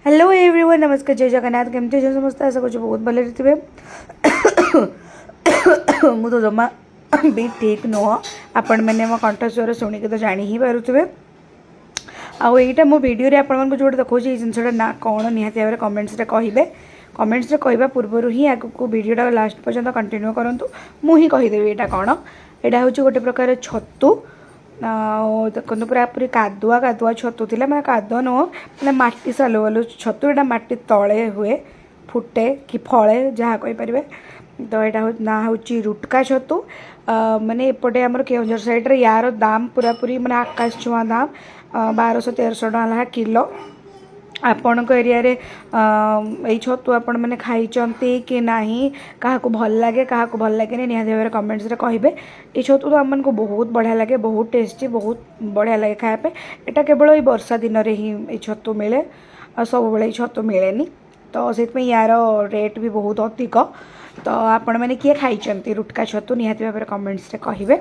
Hello everyone, ନମସ୍କାର, ଜୟ ଜଗନ୍ନାଥ। କେମିତି ଅଛନ୍ତି ସମସ୍ତେ? ଆଶା କରୁଛି ବହୁତ ଭଲରେ ଥିବେ। ମୁଁ ତ ଜମା ବି ଠିକ୍ ନୁହଁ। ଆପଣମାନେ ମୋ କଣ୍ଠସ୍ୱର ଶୁଣିକି ତ ଜାଣି ହିଁ ପାରୁଥିବେ। ଆଉ ଏଇଟା ମୋ ଭିଡ଼ିଓରେ ଆପଣମାନଙ୍କୁ ଯେଉଁଟା ଦେଖାଉଛି, ଏଇ ଜିନିଷଟା ନା କ'ଣ, ନିହାତି ଭାବରେ କମେଣ୍ଟସରେ କହିବେ। କମେଣ୍ଟସରେ କହିବା ପୂର୍ବରୁ ହିଁ ଆଗକୁ ଭିଡ଼ିଓଟା ଲାଷ୍ଟ ପର୍ଯ୍ୟନ୍ତ କଣ୍ଟିନ୍ୟୁ କରନ୍ତୁ, ମୁଁ ହିଁ କହିଦେବି ଏଇଟା କ'ଣ। ଏଇଟା ହେଉଛି ଗୋଟେ ପ୍ରକାର ଛତୁ। ଆଉ ଦେଖନ୍ତୁ, ପୁରା ପୁରି କାଦୁଆ କାଦୁଆ ଛତୁ ଥିଲା। ମାନେ କାଦୁଆ ନୁହଁ, ମାନେ ମାଟି ସାଲୁ ବାଲୁ ଛତୁ। ଏଇଟା ମାଟି ତଳେ ହୁଏ, ଫୁଟେ କି ଫଳେ, ଯାହା କହିପାରିବେ। ତ ଏଇଟା ନାଁ ହେଉଛି ରୁଟକା ଛତୁ। ମାନେ ଏପଟେ ଆମର କେଉଁଝର ସାଇଡ଼୍ରେ ୟାର ଦାମ ପୁରାପୁରି ମାନେ ଆକାଶ ଛୁଆଁ ଦାମ, 1200 1300 ଟଙ୍କା ଲେଖା କିଲୋ। ଆପଣଙ୍କ ଏରିଆରେ ଏଇ ଛତୁ ଆପଣମାନେ ଖାଇଛନ୍ତି କି ନାହିଁ, କାହାକୁ ଭଲ ଲାଗେ, କାହାକୁ ଭଲ ଲାଗେନି, ନିହାତି ଭାବରେ କମେଣ୍ଟସରେ କହିବେ। ଏଇ ଛତୁ ତ ଆମମାନଙ୍କୁ ବହୁତ ବଢ଼ିଆ ଲାଗେ, ବହୁତ ଟେଷ୍ଟି, ବହୁତ ବଢ଼ିଆ ଲାଗେ ଖାଇବା ପାଇଁ। ଏଇଟା କେବଳ ଏଇ ବର୍ଷା ଦିନରେ ହିଁ ଏଇ ଛତୁ ମିଳେ ଆଉ ସବୁବେଳେ ଏଇ ଛତୁ ମିଳେନି। ତ ସେଥିପାଇଁ ୟାର ରେଟ୍ ବି ବହୁତ ଅଧିକ। ତ ଆପଣମାନେ କିଏ ଖାଇଛନ୍ତି ରୁଟକା ଛତୁ, ନିହାତି ଭାବରେ କମେଣ୍ଟସରେ କହିବେ।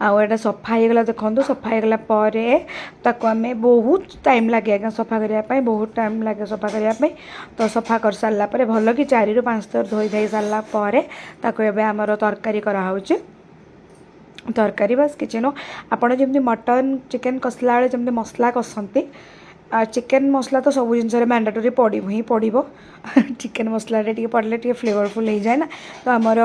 ଆଉ ଏଇଟା ସଫା ହେଇଗଲା। ଦେଖନ୍ତୁ, ସଫା ହେଇଗଲା ପରେ ତାକୁ ଆମେ, ବହୁତ ଟାଇମ୍ ଲାଗେ ଆଜ୍ଞା ସଫା କରିବା ପାଇଁ, ବହୁତ ଟାଇମ୍ ଲାଗେ ସଫା କରିବା ପାଇଁ। ତ ସଫା କରିସାରିଲା ପରେ ଭଲ କି 4ରୁ 5 ଥର ଧୋଇ ଧାଇ ସାରିଲା ପରେ ତାକୁ ଏବେ ଆମର ତରକାରୀ କରାହେଉଛି। ତରକାରୀ ବାସ୍ କିଛି ନୁହଁ, ଆପଣ ଯେମିତି ମଟନ୍ ଚିକେନ୍ କଷିଲା ବେଳେ ଯେମିତି ମସଲା କଷନ୍ତି, ଆଉ ଚିକେନ୍ ମସଲା ତ ସବୁ ଜିନିଷରେ ମ୍ୟାଣ୍ଡାଟୋରି ପଡ଼ିବ ହିଁ ପଡ଼ିବ। ଚିକେନ୍ ମସଲାଟା ଟିକେ ପଡ଼ିଲେ ଟିକେ ଫ୍ଲେଭରଫୁଲ୍ ହେଇଯାଏ ନା। ତ ଆମର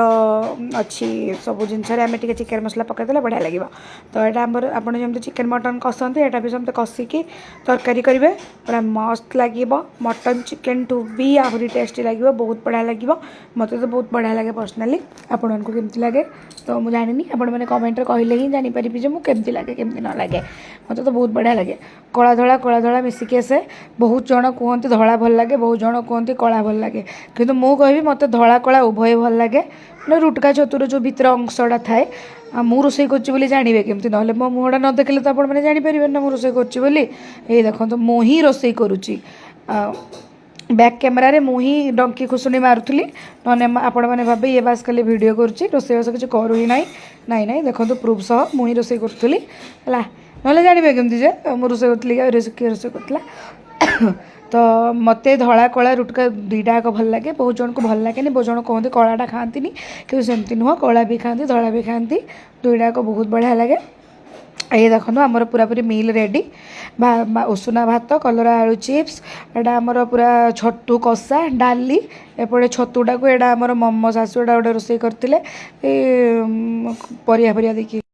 ଅଛି, ସବୁ ଜିନିଷରେ ଆମେ ଟିକେ ଚିକେନ୍ ମସଲା ପକାଇଦେଲେ ବଢ଼ିଆ ଲାଗିବ। ତ ଏଇଟା ଆମର, ଆପଣ ଯେମିତି ଚିକେନ୍ ମଟନ୍ କଷନ୍ତି, ଏଇଟା ବି ସେମିତି କଷିକି ତରକାରୀ କରିବେ, ପୁରା ମସ୍ତ ଲାଗିବ। ମଟନ୍ ଚିକେନ୍ଠୁ ବି ଆହୁରି ଟେଷ୍ଟି ଲାଗିବ, ବହୁତ ବଢ଼ିଆ ଲାଗିବ। ମୋତେ ତ ବହୁତ ବଢ଼ିଆ ଲାଗେ ପର୍ସନାଲି। ଆପଣମାନଙ୍କୁ କେମିତି ଲାଗେ ତ ମୁଁ ଜାଣିନି। ଆପଣମାନେ କମେଣ୍ଟରେ କହିଲେ ହିଁ ଜାଣିପାରିବି ଯେ ମୁଁ କେମିତି ଲାଗେ, କେମିତି ନ ଲାଗେ। ମୋତେ ତ ବହୁତ ବଢ଼ିଆ ଲାଗେ। କଳା ଧଳା, କଳା ଧଳା ମିଶିକି ଆସେ। ବହୁତ ଜଣ କୁହନ୍ତି ଧଳା ଭଲ ଲାଗେ, ବହୁତ ଜଣ କୁହନ୍ତି କଳା ଭଲ ଲାଗେ। କିନ୍ତୁ ମୁଁ କହିବି ମୋତେ ଧଳା କଳା ଉଭୟ ଭଲ ଲାଗେ। ମାନେ ରୁଟକା ଛତୁର ଯେଉଁ ଭିତର ଅଂଶଟା ଥାଏ। ଆଉ ମୁଁ ରୋଷେଇ କରୁଛି ବୋଲି ଜାଣିବେ କେମିତି? ନହେଲେ ମୋ ମୁହଁଟା ନ ଦେଖିଲେ ତ ଆପଣମାନେ ଜାଣିପାରିବେନି ନା ମୁଁ ରୋଷେଇ କରୁଛି ବୋଲି। ଏଇ ଦେଖନ୍ତୁ, ମୁଁ ହିଁ ରୋଷେଇ କରୁଛି। ଆଉ ବ୍ୟାକ୍ କ୍ୟାମେରାରେ ମୁଁ ହିଁ ଡଙ୍କି ଖୁସୁନି ମାରୁଥିଲି। ନହେଲେ ଆପଣମାନେ ଭାବେ ଇଏ ବାସ୍ ଖାଲି ଭିଡ଼ିଓ କରୁଛି, ରୋଷେଇବାସ କିଛି କରୁ ହିଁ ନାହିଁ। ନାଇଁ ନାଇଁ, ଦେଖନ୍ତୁ, ପ୍ରୁଫ୍ ସହ ମୁଁ ହିଁ ରୋଷେଇ କରୁଥିଲି। ହେଲା, ନହେଲେ ଜାଣିବେ କେମିତି ଯେ ମୁଁ ରୋଷେଇ କରୁଥିଲି କି ଆଉ କିଏ ରୋଷେଇ କରୁଥିଲା? ତ ମୋତେ ଧଳା କଳା ରୁଟକା ଦୁଇଟା ଯାକ ଭଲ ଲାଗେ। ବହୁତ ଜଣଙ୍କୁ ଭଲ ଲାଗେନି, ବହୁତ ଜଣ କୁହନ୍ତି କଳାଟା ଖାଆନ୍ତିନି। କିନ୍ତୁ ସେମିତି ନୁହଁ, କଳା ବି ଖାଆନ୍ତି, ଧଳା ବି ଖାଆନ୍ତି, ଦୁଇଟା ଯାକ ବହୁତ ବଢ଼ିଆ ଲାଗେ। ଏଇ ଦେଖନ୍ତୁ, ଆମର ପୁରାପୁରି ମିଲ୍ ରେଡ଼ି। ଉଷୁନା ଭାତ, କଲରା ଆଳୁ ଚିପ୍ସ, ଏଇଟା ଆମର ପୁରା ଛତୁ କଷା, ଡାଲି। ଏପଟେ ଛତୁଟାକୁ ଏଇଟା ଆମର ମୋ ଶାଶୁ ଏଇଟା ଗୋଟେ ରୋଷେଇ କରିଥିଲେ, ଏ ପରିବା ଫରିବା ଦେଇକି।